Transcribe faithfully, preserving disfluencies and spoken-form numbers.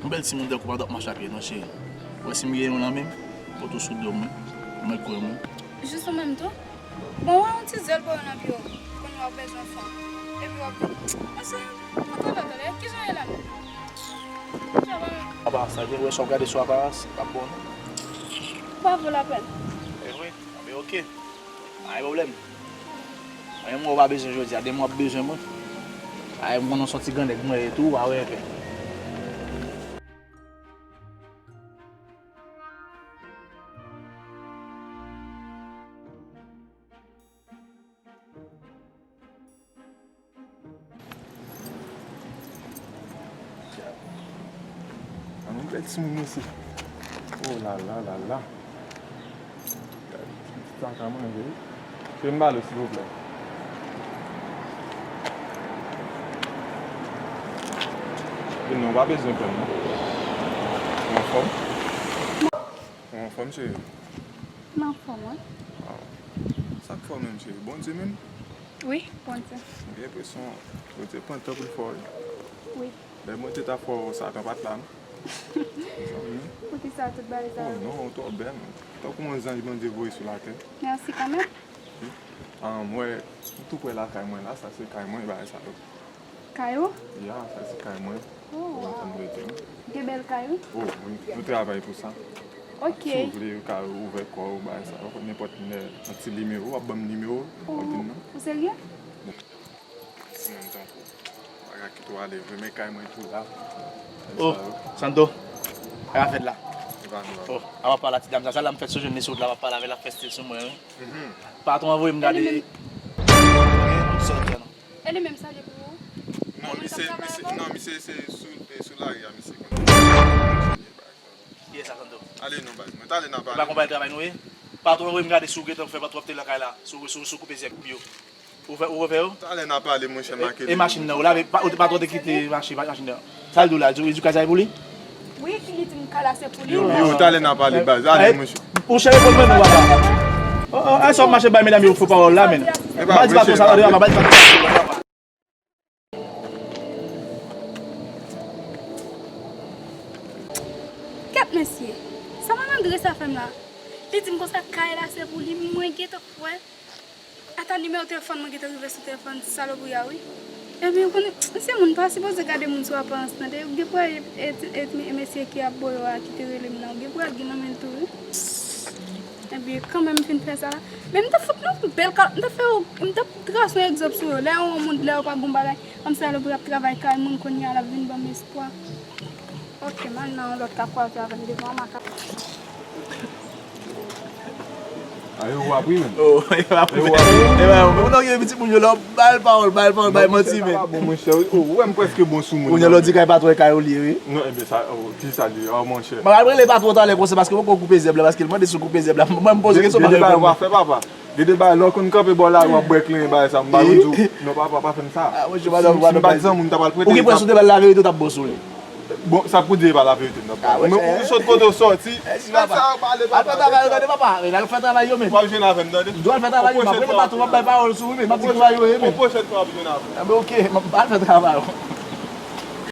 Yon bèl timoun tankou w pa t ap mache a pye non, cheri. Ou wè si m gen yon lan menm, pote w sou do m wi. Ou mèt kwè mwen. Jis ou menm tou? Bon, w wè yon ti zèl pou yo nan pye w. Kounye a w bezwen fanm. Epi w ap vin. Mesye, mwen kontan tande. Kijan w ye la menm? Apa sa, gen wè sa w gade sou aparans, p ap bon non. Pa vo lapèn. E vre? Anben, oke. Pa gen pwoblèm. Anyen mwen ou pa bezwen jodi a, demen w ap bezwen mwen. Ay, m konnen w se yon ti grannèg mwen ye tou, ou pa wè enpe. An nou bèl timoun mesye. Oh la la la la. Gade ti pitit sa ka manje wi. Fè m ba l silvouplè. Vin non, w pa bezwen pè m non. Ou anfòm? Ou anfòm cheri? M anfòm wi. Sa k fè w menm cheri? Bondye menm? Wi, Bondye. M gen enpresyon Bondye pran tan pou l fè w wi. Wi. Lè Bondye t ap fè w, Satan pa t la non. Poukisa tout bagay sa yo? Oh non, ou twò bèl. Tankou yon zanj Bondye voye sou latè. Mèsi kanmenm. Wi. Ah, mwen, m tou prè lakay mwen la, sa se kay mwen, bagay sa yo. Kay ou? Ya, sa se kay mwen. Oh, wow. Ou konprann sa m vle di, wi. Gen bèl kay wi. Oh, wi, nou travay pou sa. Ok. Si w vle, ou ka ouvè kò w, bagay sa yo, nenpòt lè, yon ti nimewo, w ap ban m nimewo, w ap vin non. Ou serye? Bon. Timoun tankou w. Pa ka kite w ale vre, men kay mwen tou la. Oh, Santo. Sa k ap fèt la? Oh, a papa la ti dam sa, sa la m fèt sou jèn li sot la, papa la avè l ap fè stil sou mwen wi. Patwon an voye m gade. E li menm sa li ye pou ou? Non, misye, misye, non, misye se sou, e sou lari a misye konn. Kiyès sa, Santo? Ale non baz, mwen talè n ap pale. E pa konpay travay nou ye? Patwon an voye m gade si w gentan fè patwon ap te lakay la, si w, si w, si w koupe zèb pou yo. Ou fè, ou refè yo? Talè n a pale, monchè, e, make e machin nan, ou lave, pa, ou te, pa twò te kite mache, machin nan. Sa l di w la, li di w kay sa e pou li? Wi, ki li di m kay la se pou li. Yo, yo, talè n a pale, baz. Ale, monchè. Ou cheve pou mwen, papa. Oh, oh, ay, sa w mache bay medam yo fo pawòl la, men. E pa vre, cheri, pa di pa konsa, pa di pa konsa. Kèt mesye, sa malandren sa fè m la? Li di m konsa kay la se pou li, mwen gentan kwè. Ata nimewo telefòn mwen gentan rive sou telefòn salopri a wi. Ebyen, ou konnen, se moun pa sipoze gade moun sou aparans tande. Gen pou wè e, e, e, e mesye ki ap bo yo a ki te rele m nan, gen pou wè l gen nan men l tou wi. Ebyen, kanmenm m fin fè sa la. Men m ta fout nou bèl ka, m ta fè yo, m ta trase yon egzanp sou yo. Lè yon moun, lè yo pa gon bagay, kòm salopri ap travay kay moun kounye a l ap vin ban m espwa. Ok, m al nan yon lòt ka kwaze avè m devan makak. A yo w ap ri menm. Oh, yo ap ri. Yo w ap ri. E ba, ou non gen pitit moun yo la, w ap ba l pawòl, ba l pawòl, ba l manti men. Sa pa bon monchè wi. Ou wè m prèske bon sou moun. Ou nan lòt di kay patwon e kay ou li ye wi. Non, ebyen sa, oh, ki sa li ye, oh monchè. Mwen al rele patwon talè konsa paske mwen poko koupe zèb la, paske l mande si w koupe zèb la. Mwen m poze kesyon pa reponn mwen. Gen de bagay, lè w konn kanpe bò lari w ap bwè klenyen bagay sa, m pa konn di w, non papa, pa fè m sa. Ah, monchè, si m pa t zanmi w, m ta pral prete. Ou gen prensip de bal laverite, ou t ap bon sou li. Bon, sa pou di e pa laverite m t ap pale. Men ou sot kote w sòti. Al fè travay ou, tande papa. Men al fè travay yo men. W ap jwenn avè m, tande. Dwe al fè travay yo, m ap rele patwon, m ap bay pawòl sou ou men, m ap di travay yo ye men. Yon pwochèn fwa w ap jwenn avè m. Ah, men ok, m ap, al fè travay ou.